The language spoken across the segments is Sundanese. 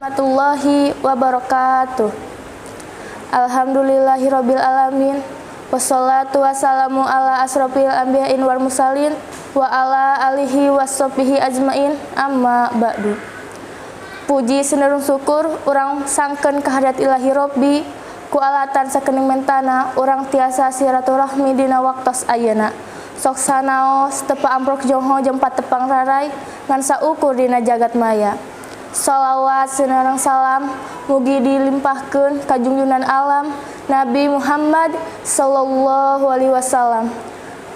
Warahmatullahi wabarakatuh. Alhamdulillahirabbil alamin. Wassalatu wassalamu ala asrofil anbiya'in wal mursalin wa ala alihi washabbihi ajmain, amma ba'du. Puji sinareng syukur urang sangkeun kehadirat Ilahi Robbi, ku alatan sakening mentana urang tiasa silaturahmi dina waktos ayeuna. Sok sanaos teu paamprok jongho jeung patepang raray ngan saukur dina jagat maya. Sholawat sinareng salam mugi dilimpahkeun ka junjungan alam Nabi Muhammad sallallahu alaihi wasallam,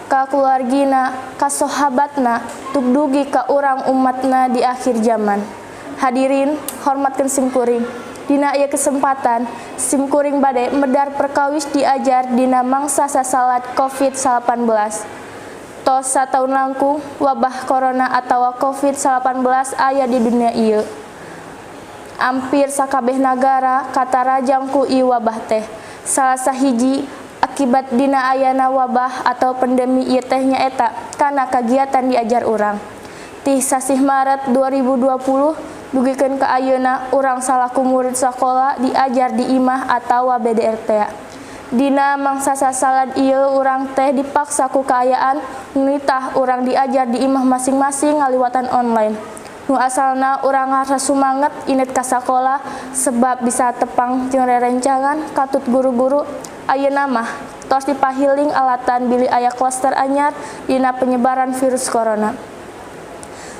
ka keluargina, ka sahabatna, tuk dugi ka urang umatna di akhir zaman. Hadirin, hormatkeun simkuring. Dina ieu kesempatan simkuring bade medar perkawis diajar dina mangsa sasalad COVID-19. Tos sataun langkung wabah corona atawa COVID-19 aya di dunia ieu. Ampir sakabeh nagara katarajang ku ieu wabah teh. Salah sahiji akibat dina ayana wabah atau pandemi ieu teh nyaeta kana kagiatan diajar urang. Ti sasih Maret 2020 dugikeun ka ayeuna, urang salaku murid sakola diajar di imah atawa BDR teh. Dina mangsa sasalad ieu urang teh dipaksa ku kaayaan nitah urang diajar di imah masing-masing ngaliwatan online. Nu asalna urang ngarasa sumanget indit ka sakola sebab bisa tepang jeung rerencangan katut guru-guru, ayeuna mah tos dipahiling alatan bilih aya klaster anyar dina penyebaran virus corona.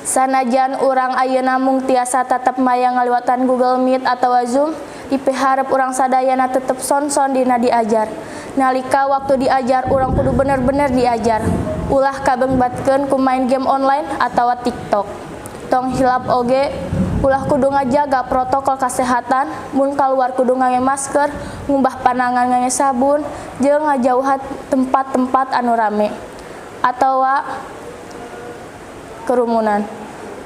Sanajan urang ayeuna mung tiasa tatap maya ngaliwatan Google Meet atawa Zoom, dipiharep urang sadayana tetep sonson dina diajar. Nalika waktu diajar, urang kudu bener-bener diajar. Ulah kabengbatkeun ku main game online atawa TikTok. Tong hilap oge ulah kudu ngajaga protokol kesehatan, mun kaluar kudu ngangge masker, ngumbah panangan ngangge sabun, jeung ngajauhan tempat-tempat anu rame atawa kerumunan.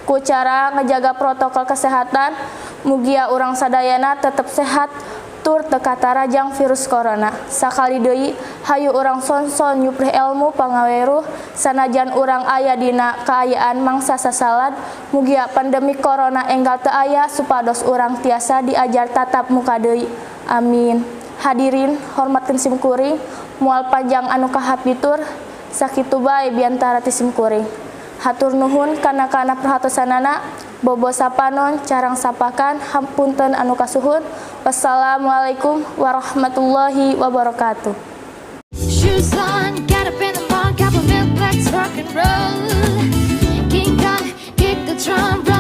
Ku cara ngejaga protokol kesehatan, mugia urang sadayana tetep sehat tur teu katarajang virus corona. Sakali deui, hayu urang sonson nyuprih ilmu pangaweruh sanajan urang aya dina kaayaan mangsa sasalad. Mugia pandemi corona enggal teu aya supados urang tiasa diajar tatap muka deui. Amin. Hadirin, hormatkeun simkuring, moal panjang anu kahapitur, sakitu bae biantara ti simkuring. Hatur nuhun kana kana perhatosanana. Bobo sapanon carang sapakan, hapunten anu kasuhun. Wassalamualaikum warahmatullahi wabarakatuh. Shoes on, get up in the morning, cup of milk, let's rock and roll. King Kong, kick the drum.